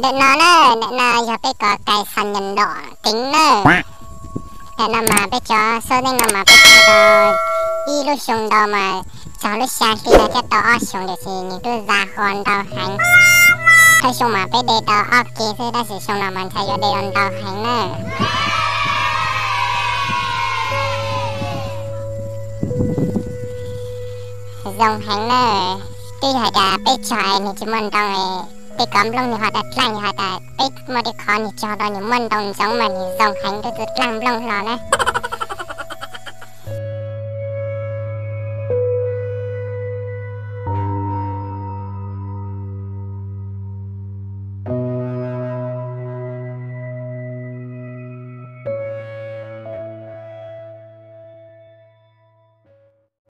Ntawm no na, ntawm no yog peb kov kais xas nyas ntom teev na. Ntawm no mas peb cov xub neej no mas peb cog tau ib lub xyoo ntau mas txog lub xya hli no thiab tau ob xyoos tiam sis nws twb za ho ntau heev. Thawj xyoo mas peb de tau ob ke xwb tab sis xyoo no mas ntshai yuav de tau ntau heev na. Zoo heev na. Twb yog hais tias peb cog es nws tsis muaj ntoo, tej kov nplooj nws ho tau dlaaj, yog hais tias peb muaj tej qhov nws cog tau nws muaj ntoo ntsoov mas nws zoo heev, twb txwv dlaaj nplooj hlo na.